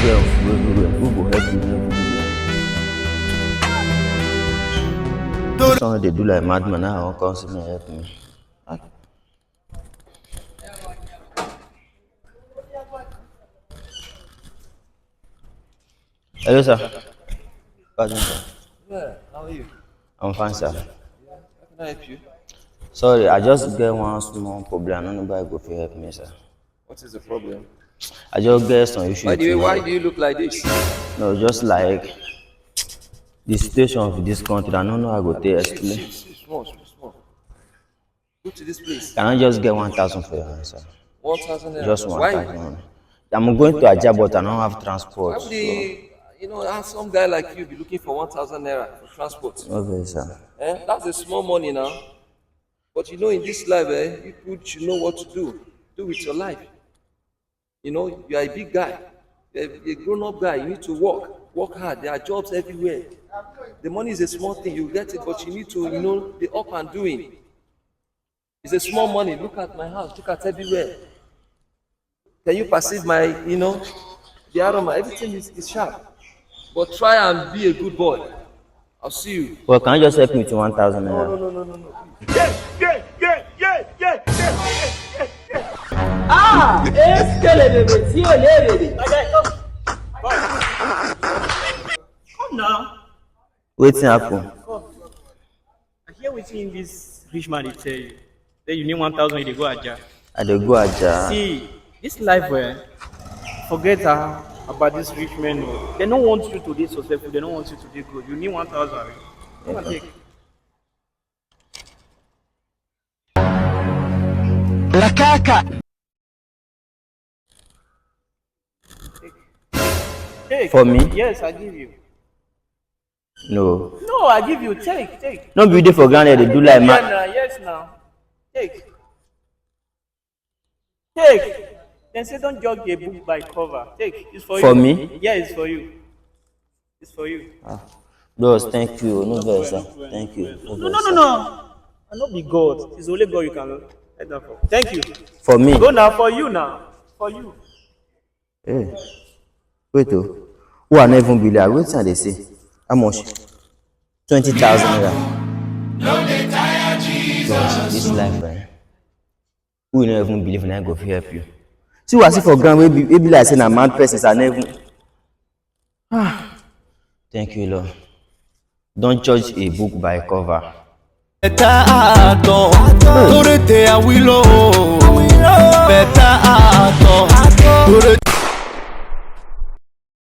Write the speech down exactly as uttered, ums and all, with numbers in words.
Girl, who go help me everywhere? Someone dey do like madman, now I wan come see me help me. Ah. Hello, sir. Pardon, sir. Yeah, how are you? I'm fine, sir. How can I help you? Sorry, I just get one small problem. I don't know if you go fit help me, sir. What is the problem? I just get some issue. By the way, why do you look like this? No, just like the situation of this country. I don't know how I go take explain. Sit, sit, sit, small, small, small. Go to this place. Can I just get one thousand for your hand, sir? One thousand naira. Just one thousand. Why? I'm going to Ajah, but I don't have transport. Why would the, you know, handsome guy like you be looking for one thousand naira for transport? Okay, sir. Eh? That's a small money now. But you know, in this life, eh, people should know what to do. Do with your life. You know, you are a big guy. You're a grown-up guy. You need to work. Work hard. There are jobs everywhere. The money is a small thing. You get it, but you need to, you know, be up and doing. It's a small money. Look at my house. Look at everywhere. Can you perceive my, you know, the aroma? Everything is, is sharp. But try and be a good boy. I'll see you. Well, can you just help me with one thousand naira? No, no, no, no, no, no. Ah, eskelebebe, si olebebe. Come now. Wetin happen? Come. I hear wetin this rich man dey tell you. Say you need one thousand, you dey go Ajah. I dey go Ajah. See, this life, eh, forget, ah, about this rich men. Oh. They don't want you to be successful. They don't want you to be good. You need one thousand. Eh? Come and take. Lakaka. Take. For me? Yes, I give you. No. No, I give you. Take, take. No be you dey for ground here dey do like man. Yes now. Take. Take. Dem say don't judge a book by cover. Take. It's for you. For me? Yeah, it's for you. It's for you. Ah. Bros, thank you. No vex, sir. Thank you. No, no, no, no. I no be God. It's only God you can let that for. Thank you. For me? Go now, for you now. For you. Hey. Wait, oh. Who I never even believe? Wetin I dey say? How much? Twenty thousand naira. Gosh, this life, eh? Who you no even believe na go fit help you? See what I see for ground wey be, wey be like say na mad person, I never. Ah, thank you, Lord. Don't judge a book by cover. Better heart, oh. Torete awilo. Better heart, oh. Torete